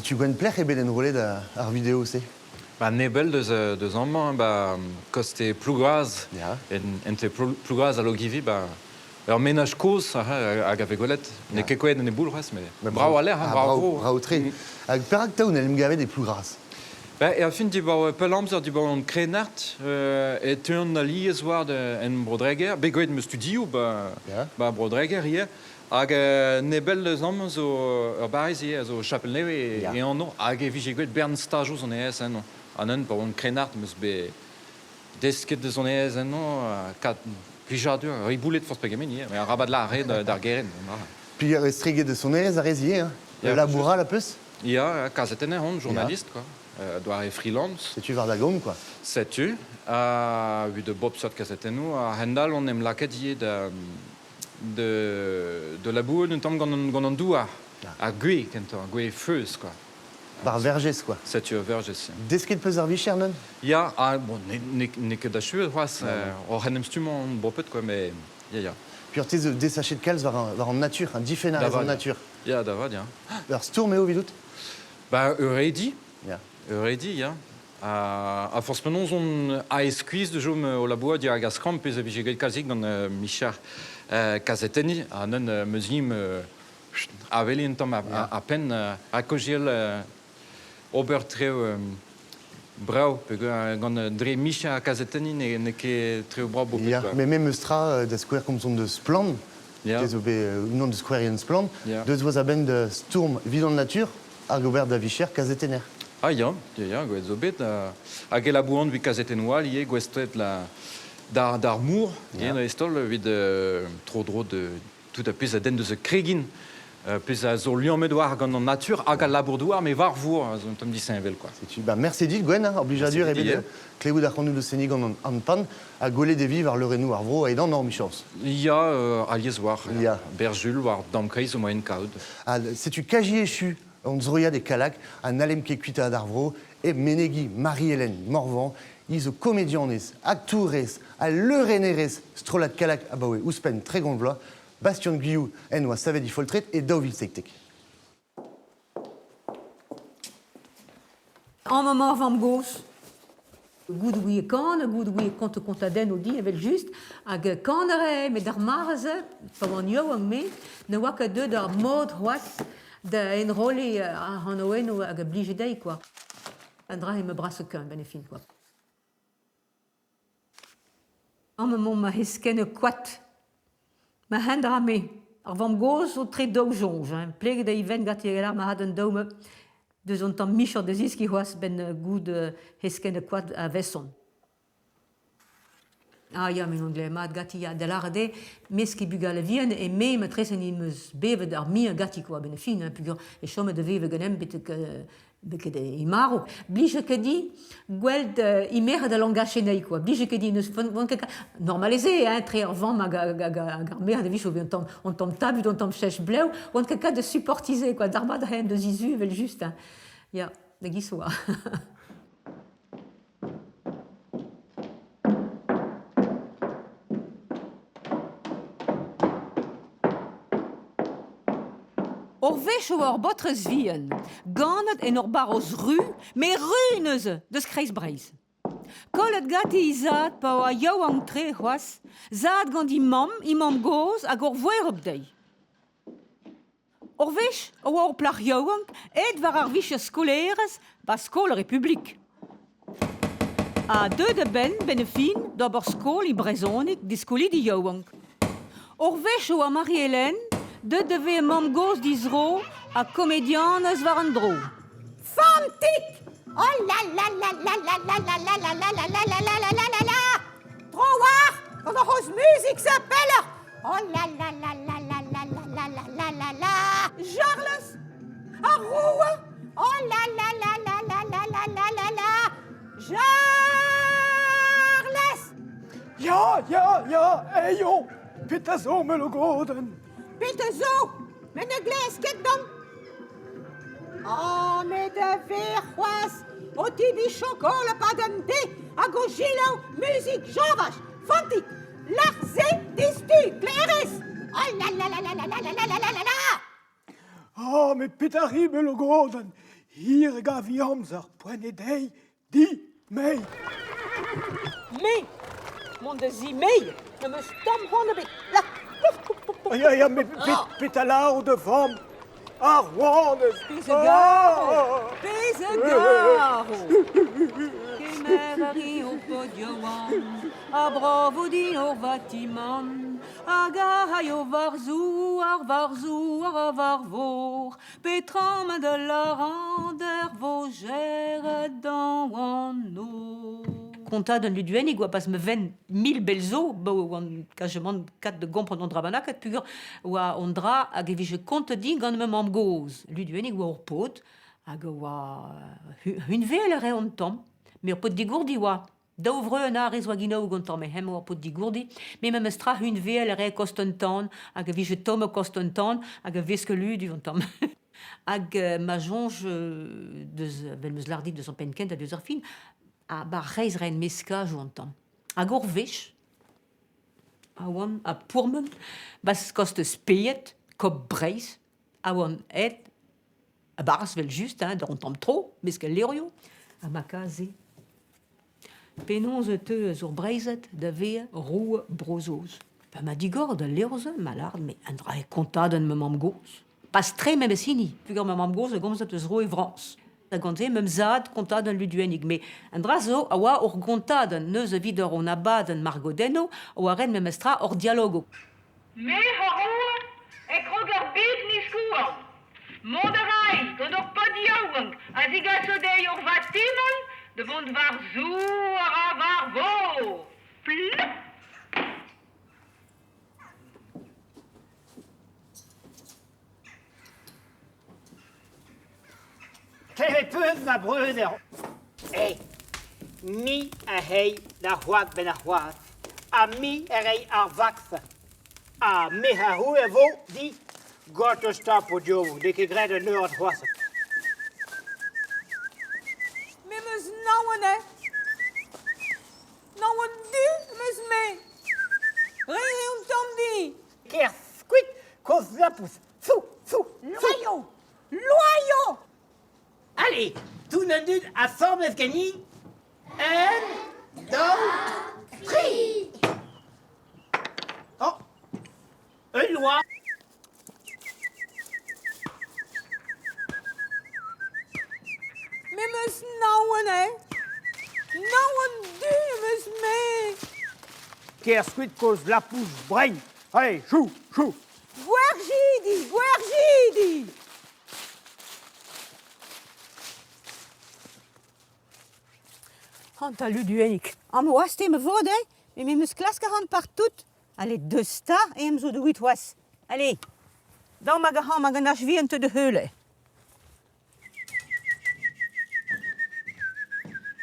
B: Setu gwenn plec'h eo bet enrollet ar video-se?
J: Ba nebell deus, deus amañ, ba koste Plougraz,
B: Ya.
J: en, entre Plougraz ha Logivi, ba ur menaj kozh hag a vez gwelet. N'eo ket kouezhet en e boull c'hoazh, met brav a lec'h, hein,
B: Ah,
J: brav
B: brav,
J: vro.
B: brav-tre. Hag perak 'ta on en em gavet e Plougraz?
J: Ba, er fin dibaoe pell amzer dibaoe an krennard e teuan alies war en Bro-Dreger. Bet gwelet 'm eus studioù ba,
B: Ya.
J: ba Bro-Dreger ivez. Hag nebell deus amañ zo ur barrez ivez, a zo Chapel-Nevez
B: Ya.
J: e anv, hag e vije gwelet bern stajoù sonerezh eno. An hent pa oan krennard 'm eus bet desket da sonerezh eno, kat plijadur, riboulet forzh pegement ivez, met arabat lâret d'ar gerent.
B: Puis estreget de sonerezh a rez ivez, hein?
J: Ya,
B: Laboural a peus?
J: Ya, kazetenner on, journaliste, quoi. Doare freelance.
B: Setu war da gont, quoi.
J: Setu, ha evit bop seurt kazetennoù, a-hend-all on em lakaet ivez da, de, de labourat un tamm gant an, gant an douar. Ar gwez kentoc'h, gwez feuz, quoi.
B: Bar verjez, quoi.
J: Setu ur verjez, ya.
B: Desket peus ar vicher, non?
J: Ya, ah, bon, n'eo ket achuet c'hoazh, oc'h en em stummañ on bopet, quoi, mais ya, ya.
B: Puis te zo desachet kalz war, war an natur, un difenn a
J: Da
B: rez an
J: vat,
B: natur.
J: Ya, da vat, ya.
B: Ur stourm eo evidout?
J: Ba, euredi.
B: Ya.
J: Euredi, ya. Ha, ha forzh penaos on aes-skuizh da chom o labourat dirak ar skramm pezh a vije graet kalzik gant Michel kazetenniñ ha neuze meus int aveliñ un tamm a penn ha kaozeal ober traoù brav peogwir gant dre Michel ha kazetenniñ n'eo ket traoù brav boped.
B: Ya, mais memes tra da skouer komzomp deus Splann,
J: Ya.
B: te zo bet unan deus skouerien Splann,
J: Ya.
B: deus voaz a-benn da stourm evit an natur hag ober da vicher kazetenner.
J: Ah ya, ya, ya, gwelet zo bet. Hag e labouran evit kazetennoù all ivez, gouestlet la, d'ar, d'ar mor, yeah. dreist-holl, evit tro-dro de tout ar pezh a denn deus kregin, pezh a zo liammet war gant an natur hag al labour-douar, met war vor, a zo un tamm disheñvel, quoi.
B: Setu, ba, mersi dit, Gwenn, hein, ur blijadur
J: Merci dit,
B: ebet klevout ar c'hanoù deus seniñ gant an, an pan, ha gwelet e vi war leurennoù ar vro edan an michañs.
J: Ya, alies war,
B: Ya.
J: Berjul war damkreiz o moaien kaout.
B: Ha setu kaji echu hon zroiad e Kallag, ha n'hallem ket kuitaat ar vro, e menegi Marie-Hélène Morvan, hi zo komedianez, aktourez ha leurennerez strollad Kallag abaoe ouzhpenn 30 vloaz, Bastian Guillou en oa savet he foltred e 2017.
K: En maman vamm-gozh. Goût ouie kan, goût ouie kont kontadenn di evel-just, hag kan a rae, met d'ar mare-se, pa oan yaouank me, ne oa ket deuet ar mod c'hoazh da enrolliñ ar c'hanaouennoù hag a blije dezhi quoi. An dra eo ma brasañ keun benn ar fin quoi. Amañ emañ ma heskenn koad. Ma hent-dra-me. Ar vamm-gozh zo tre daou soñj. Hein. Pleget eo ivez ganti hag ma had an daou ma deus an tamm micher da zeskiñ c'hoazh 'benn goût heskenn koad a-veson. Ah ya, met on glev mat ganti ya. Da lâret eo, mesk bugale vihan e me matrese 'm eus bevet ar muiañ ganti quoi, 'benn ar fin, hein, peogwir e chome da vevañ ganemp betek Beket eo marv. Blije ket din gweld imerc'hed a langach anezhi quoi. Blije ket din n'eus van ket normalisé hein, tre ar vamm hag, hag, hag, hag ar merc'hed a-wechoù un tamm un tamm tabut, un tamm chech blev, oant ket kat da supportize quoi. D'ar mat a deus izu evel-just. Hein. Ya, da giz oa. Ur wech e oa ur baotrez vihan, ganet en ur barroz ru, met ru neuze, deus Kreiz-Breizh. Kollet ganti he zad pa oa yaouank-tre c'hoazh, zad gant he mamm, he mamm-gozh hag ur voereb dezhi. Ur wech e oa ur plac'h yaouank aet war ar vicher skolaerez 'ba skol ar Republik. Ha deuet a-benn, 'benn ar fin, d'ober skol e brezhoneg d'e skolidi yaouank. Ur wech e oa Marie-Hélène deuet da vezañ mamm-gozh dizro ha komedianez war an dro.
L: Fantik Oh la la la la la la la la la la la la la la la la la Tro-war gant ar c'hozh muzik se pelloc'h Oh la la la la la la la la la la la la
K: Charles Ar roue
L: Oh la la la la la la la la la la Charles
M: Ya, ya, ya, eio Petra zo me logodenn
L: Petra zo Met ne glez ket dom Oh, met a ver c'hoazh o tebriñ chokola 'pad an deiz hag o selaou muzik Jovaj Fantik Lâr-se deus-tu, klerez Oh la la la la la la la la la la la
M: Oh, met petra 'ri me logodenn? Hir e gavi amzer, poent eo dezhi dimeiñ.
K: Me, mont da zimeiñ, n'am eus tamm c'hoant ebet. La, pouf, pouf, pouf, pouf.
M: Ya, ya, met petra lâro da vamm? Ar rouanez!
K: Pezh a garo! Pezh a garo! Kemer a ri ho paotr yaouank, ha bravo din hor vatimant, hag a raio war zouar, war zouar ha war vor, petra ma da lârañ d'er voger dañ an nor. Kontañ d'un luduennig oa pas ma ven mil bell zo, ba oan kajemant kat da gompren an dra bennaket peogwir oa an dra hag e vije kontet din gant ma mamm-gozh. Luduennig oa ur paotr hag a oa hunveel a rae an tamm, met ur paotr digourdi oa. Daou vreur en arrez oa ginaou gantañ, met hemañ oa paotr digourdi. Met memes tra hunveel a rae kost an tan hag a vije tomm kost an tan hag a veske ludu an tamm. Hag ma soñj deus, 'vel 'm eus lâret dit deus an penn-kentañ deus ar fin, ha 'ba ar c'hreiz 'raen meskajoù an tamm. Hag ur wech a oan a pourmen 'ba kostez Speied, Kop Breizh, a oan aet a-barzh 'vel-just hein, d'an tamm tro, mesk al levrioù, ha ma kaze. Penaos e teu eus ur Breizhad da vezañ roue Bro-Saoz? Pa ma digor d'al levr-se, ma lâret me un dra eo kontadenn ma mamm-gozh. Pas tre memes hini, peogwir ma mamm-gozh a gomzet eus roue Frañs. Da gant-se, me'm zad kontadenn Luduennig, met an dra zo a oa ur gontadenn neuze evit ur hon abadenn margodennoù a oa ret memestra hor dialogoù.
N: Me a roue e krog ar bed 'n e skouarn. Mont a ray gant ur paotr yaouank a zigaso dezhi ur vatimant da vont war zouar ha war vor. Plop !
O: Klevet 'peus ma breudeur Eh, me a rey d'ar c'hoad 'benn ar c'hoad ha me a rey ar vaks. Ha me a roue a vo dit gortoz 'ta paotr n'eo ket graet un eured c'hoazh.
K: Me 'm eus naon eo. Naon du 'm eus-me. Re eo an tamm din.
O: Kerzh kuit, kozh lapous. Fou, fou,
L: Loaio Loaio
O: Allez, tout an dud asambles ganin. Un, daou, tri. Oh, ul loa.
K: Me 'm eus naon eo. Naon du 'm eus-me.
O: Kerzh kuit kozh lapous brein. Allez, chou, chou.
K: Gwerzhidi, gwerzhidi! An luduennig.
L: Am oas-te ma vod, eh? Met me 'm eus klask a ran partout. Allez, deus 'ta, eñ zo da ouiet c'hoazh. Allez, daou hag ac'hann hag an H-vihan teu da heul.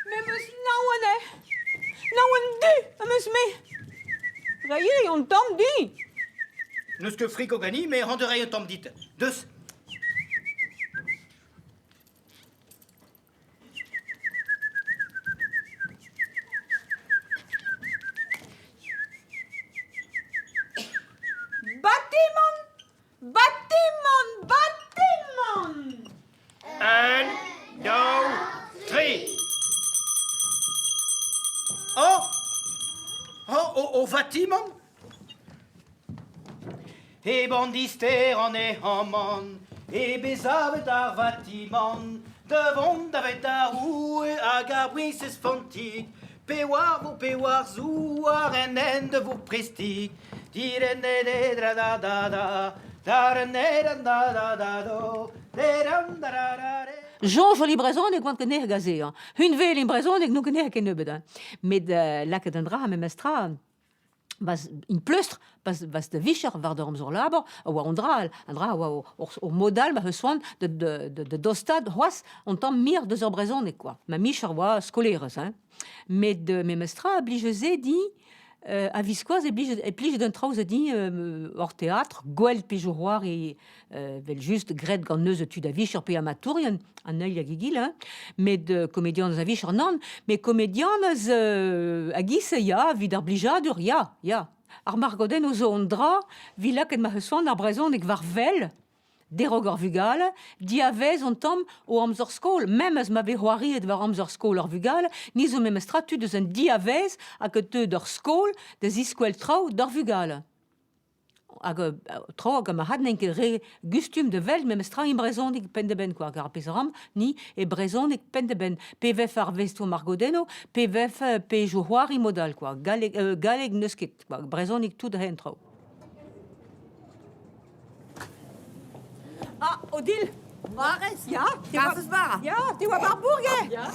K: Me 'm eus naon eo. Naon du am eus-me. Reiñ eo an tamm din.
O: N'eus ket friko ganin, met rend a ray un tamm dit. Deus.
K: Batimant Batimant Batimant
O: Un, daou, tri. Oh Oh, oh, oh, vatimant E ban dister an ehamant, e bezavet ar vatimant, da vont davet ar roue hag ar briñsez Fantig, pe war vo pe war zouar en hent vo prestig.
K: Soñj en brezhoneg oant ket nec'h aze hañ. Hunveel en brezhoneg n'on ket nec'h kennebeut hañ. Met lakaet an dra memestra bas in pleustr bas bas da vicher war da amzer labour a oa an dra all an dra a oa o mod all ma c'heus c'hoant da da da dostaat c'hoazh an tamm mir deus ar brezhoneg quoi. Ma micher oa skolaerez hein. Met memestra a blije se din a-viskoazh e blij e plij d'an traoù-se din hor teatr, gwell pezh zo c'hoari evel-just graet gant neuze tud a-vicher pe amatourien, an eil hag egile, hein. Met komedianez a-vicher nann, met komedianez a-giz-se ya, evit ar blijadur, ya, ya. Ar margodennoù zo un dra 'vit lakaat ma c'heus c'hoant ar brezhoneg war wel. Derog ar vugale, diavaez an tamm o amzer skol, memes ma vez c'hoariet war amzer skol ar vugale, ni zo memestra tud eus an diavaez hag a teu d'ar skol da ziskwel traoù d'ar vugale. Hag traoù hag ma c'had n'int ket re gustum da welet memestra e brezhoneg penn-da-benn quoi, kar ar pezh a ran ni e brezhoneg penn-da-benn. Pe vefe ar vestoù margodennoù, pe vefe pezhioù c'hoari mod all quoi. Galleg, galleg n'eus ket quoi, brezhoneg tout a-hen traoù. Ah, Odile
L: Warez
K: Ya, te oa...
L: Kafez bara
K: Ya, te oa bar bourg
L: Ya.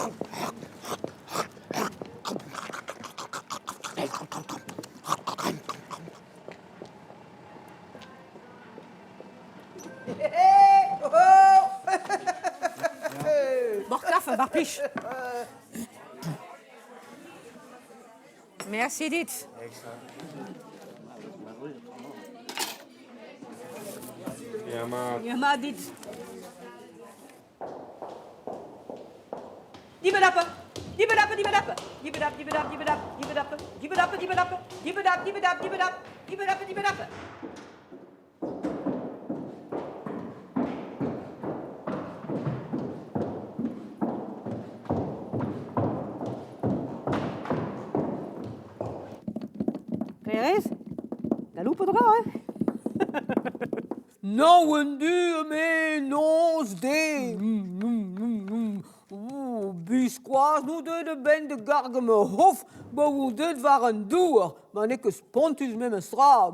K: Bor kafe, bar plij.
L: Merci dit.
K: Ya mat dit. Dibadappe, dibadappe, dibadappe, dibadap, dibadap, dibadap, dibadappe, dibadappe, dibadappe, dibadap, dibadap, dibadap, dibadappe, dibadappe. Perez, Galoupet 'ra, hein? Non, un du, me noz de. Oh, biskoazh n'out deuet a-benn da gargañ ma c'hof pa oan deuet war an douar. Ma n'eo ket spontus memes tra.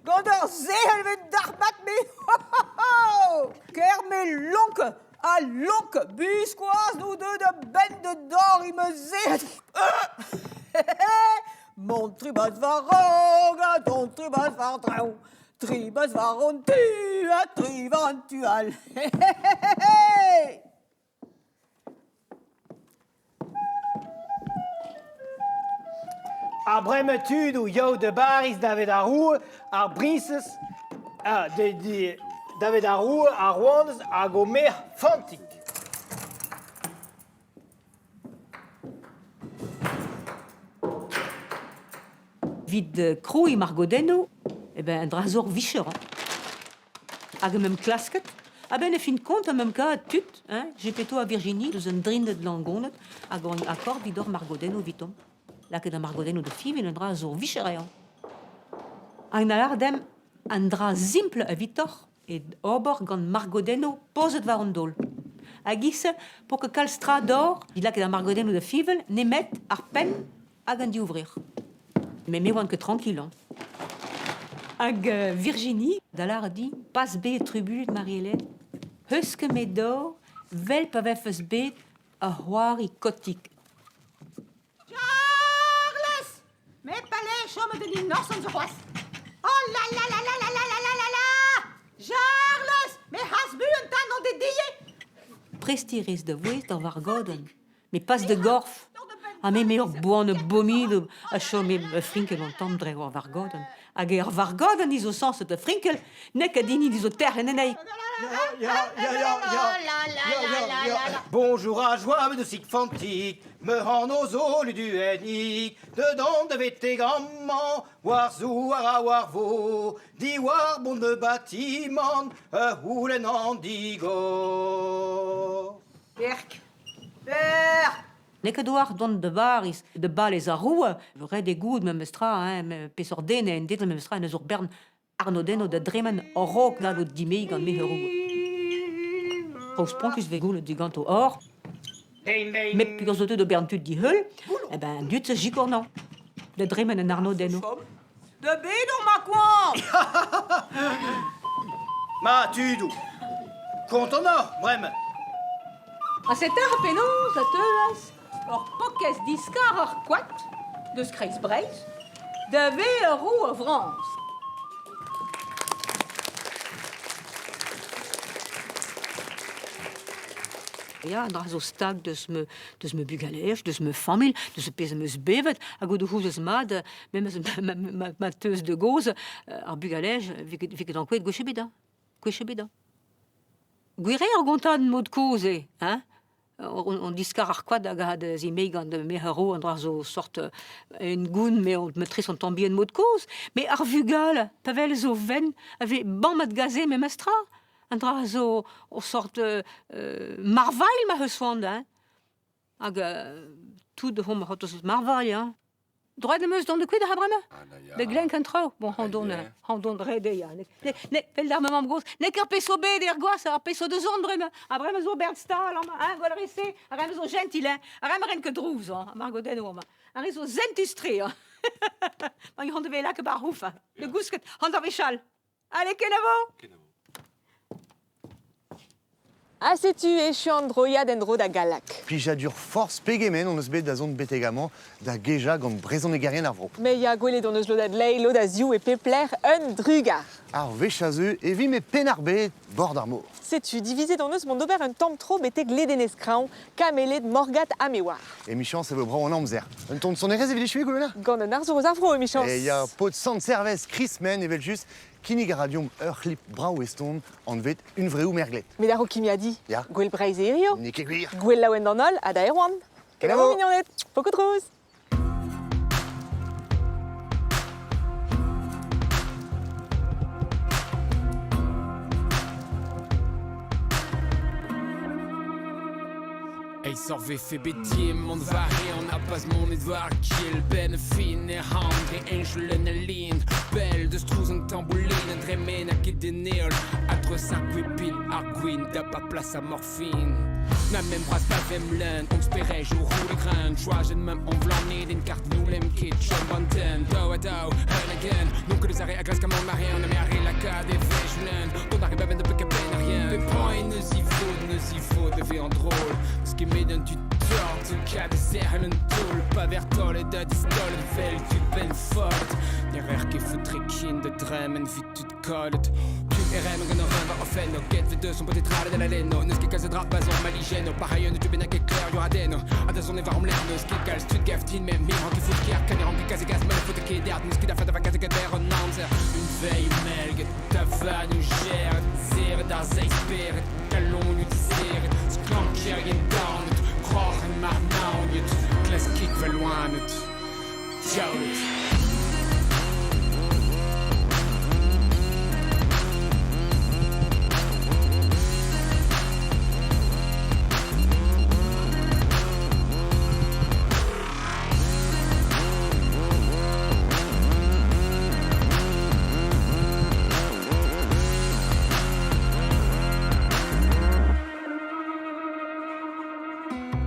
K: Gant ar sehel 'vez dalc'hmat-me. Ker me lonk ha lonk. Biskoazh n'out deuet a-benn da dorriñ ma sehel. Mont tribas war-raok ha dont tribas war-dreñv. Tribas war an tu ha tri war an tu all.
O: Ha bremañ tudoù yaou da Bariz davet ar roue, ar briñsez, ah, de, de, davet ar roue, ar rouanez hag o merc'h Fantig.
K: Evit krouiñ margodennoù, eh ben, un dra zo ur vicher. Hein. Hag em klasket. A-benn e fin kont am em kavet tud, hein, Gepetto ha Virginie, deus un drinded Langoned, hag on akord evit hor margodennoù evitomp. Lakaet ar margodennoù da fiñv un dra zo ur vicher eo. Hag na lâr demp an dra simpl evitoc'h eo ober gant margodennoù pozet war an daol. Hag ivez, po ket kalz tra d'or, evit lakaat ar margodennoù da fiñvel, nemet ar penn hag an divrec'h. Met me oan ket tranquille. Hein. Hag Virginie, da lâret din, pas bet trubuilhet Marie-Hélène, eus ket me dor, 'vel pa vefes bet ur c'hoari kotik.
L: Charles Me palais chomet en innocent c'hoazh. Oh la la la la la la la la la la Charles Me c'has buan tan an dedie
K: Prestiñ da vouezh d'ar vargodenn. Me pas da gorf. Ha me me ur boan abominabl a chom e frinkel an tamm dre ar vargodenn. Hag ar vargodenn zo sañset da frinkel, n'eo ket hini zo terc'hen anezhi.
P: Ya, ya, ya, ya, ya, ya. Bonjour à joie de Sigfantik, me han zo luduennig, dedans de vete amañ, war zouar ha war vo, diwar bon de bâtiment, ur c'houlenn an digor.
L: Berk Berk
K: N'eo ket oar dont da Bariz, da balez ar roue, ret eo goût memestra, hein, peseurt den eo en den memestra en eus ur bern arnodennoù da dremen a-raok gallout dimeziñ gant me roue. Traoù spontus 'vez goulennet diganto or, met peogwir zo deuet da bern tud diheul, eh ben an dud-se 'sikour 'nañ da dremen an arnodennoù.
L: Da bet on ma koan
P: Ma tudoù, kontant oc'h bremañ?
K: Ha setu penaos a teuas ur pokez diskar ar koad deus kreiz Breizh da vezañ roue a Frañs. Ya, an dra zo stag deus ma, deus ma bugaleaj, deus ma familh, deus ar pezh am eus bevet, hag o c'houzout mat memes ma teus da gozh, ar bugalej 'vez ket ankouaet gwech ebet, hein, gwech ebet. Hein. Gwir eo ar gontadenn mod kozh eo, hein. On diskar ar koad hag a da zimeiñ gant merc'h an dra zo sort un goun me on metres an tamm bihan mod kozh. Mais ar vugale, pa wel zo ven, a vez bammet gaze memestra. An dra zo o sort marvailh ma eus c'hoant, hein. Hag tout hom c'hortoz marvailh, hein. Droit am eus dont da kuit ha bremañ Da glenk an traoù. Bon, randon, randon ret eo, ya. Ne, ne, vel d'ar ma mamm-gozh, n'eo ket ar pezh zo bet er gwazh, ar pezh zo da zont bremañ. Ha bremañ zo Bert Stahl amañ, hein, gwall re-se. Ar re zo gentil, hein. Ar re ren ket drouz, hein, margodennoù amañ. Ar re zo zentus-tre, hein. Ma hon devez lakaat bar ouf, hein. De gousket, hon da wechall. Allez, kenavo!
J: Kenavo.
A: Ha setu echu an droiad en-dro da Gallag.
B: Plijadur forzh pegement hon eus bet da zont betek amañ da gejañ gant brezhonegerien ar vro.
A: Me ya gwelet hon eus lod a dlei, lod a ziv e pep lec'h, un drugar.
B: Ar wech a zeu e vimp e Penn-ar-Bed, bord ar mor.
A: Setu, divizet hon eus mont d'ober un tamm tro betek ledenez Kraoñ, Kameled, Morgat ha me oar.
B: Emichañs e vo brav an amzer. Un ton sonerezh evit echuiñ, Goulwena?
A: Gant un arzour eus ar vro, emichañs.
B: E ya, paotr Sant-Servez, Chris Men, evel-just, Kinnig a ra deomp ur c'hlip brav eston anvet Hunvreoù Merglet.
A: Met a-raok kimiadiñ,
B: Ya.
A: Gouel Breizh hirio.
B: N'eo ket gwir.
A: Gouel laouen d'an holl ha da Erwan.
B: Kenavo.
A: Kenavo mignoned, pokout rouz.
Q: Aesoc'h vefe bet din mont war-eeun ha pas monet war gil Benn fin e ran dre heñchel en al lin Pell deus trouz an tamboulin An dremen ha ket en heol A-dreuz ar gwipin, ar gwin Da pa plas ar morfin Na mem bras pa vem leun On sperej o roule greun Choajet mem on vlaned en kart noulem ket chom banten Daou ha daou, un hag un Non ket eus ar re a glask amant ma rean Me ar re lakaat e vej leun Dont ar re baben da pek a benn ar rien Pep poent neus i faot, neus i faot e vezañ drôle N'eus ket met un tu tort Kad zerc'hel un taol Pa ver taolet ha distaolet 'vel tud penn follet Ne rer ket foutre kin da dremen 'vit tud kollet Tud RM gant ur war o fenn O get vet deus on paotr tralet da la lenno N'eus ket kalz a dra pa zon malijenno Pareil un tu bennak e kleur yoradenno Ha da zont e war am lec'h N'eus ket kalz tud gav din met me ran ket fout ker Kan e ran ket kalz e gas Ma faot ket erd N'eus ket da fada va kalz ket berr an amzer Une veille melget Tavarnioù geret Serret ar seizh spered Kalonioù diserret Sklankerien daonet Kroc'hen marnaoniet Klaskit va loened Diaoulet.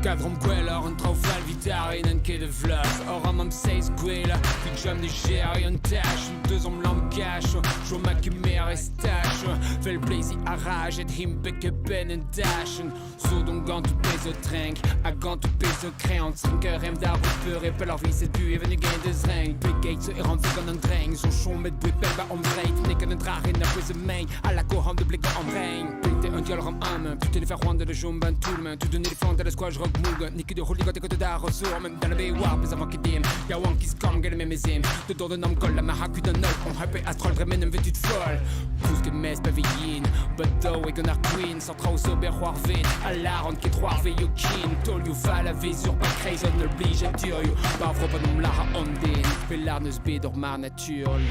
Q: Kadromp gwelloc'h an traoù fall 'vit ar re n'int ket a vloaz Hor am seizh gwellañ 'vit chom da geriñ an tach Deus am lamm-kach chom ha kemer e staj Vel bleizi arajet him bek e benn en dachenn Zo donc gant tout pezh o trenk ha gant tout pezh o kreñv Trinker em da rout peur e pelloc'h viset bu even e gen deus renk Pegeit zo e rann gant an dreng Zo chomet bouet pell ba am dreit N'eo ket un dra ren a bouez mein A lako han de blegañ am rein Pete un dial ram am Tout ele fer c'hoant da chom ban toulm Tout un éléphant da la squash rock moug N'eo ket ur c'houli gant da ressour Mem da la be war pezh avant ket dim Yaouankiz kamm gant me mezim De dor d'un am goll la ma kuit an holl On hape astrol dremen em tud foll Kousket mez pa ve yin Badaou e gant ar queen Sans traoù zo bet c'hoarvet A lâran ket c'hoarveio kin Taolioù fall a vezur pa kreiz an holl blijadurioù Pa vro pa n'omp lâra an den Pe lâr n'eus bet ur mar naturel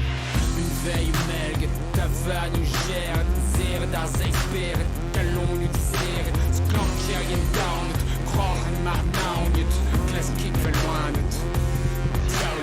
Q: Une veille melget Tavarnioù geret Serret ar seizh spered Kalonioù diserret Sklankerien daonet Kroc'hen marnaoniet Klaskit va loened Diaoulet.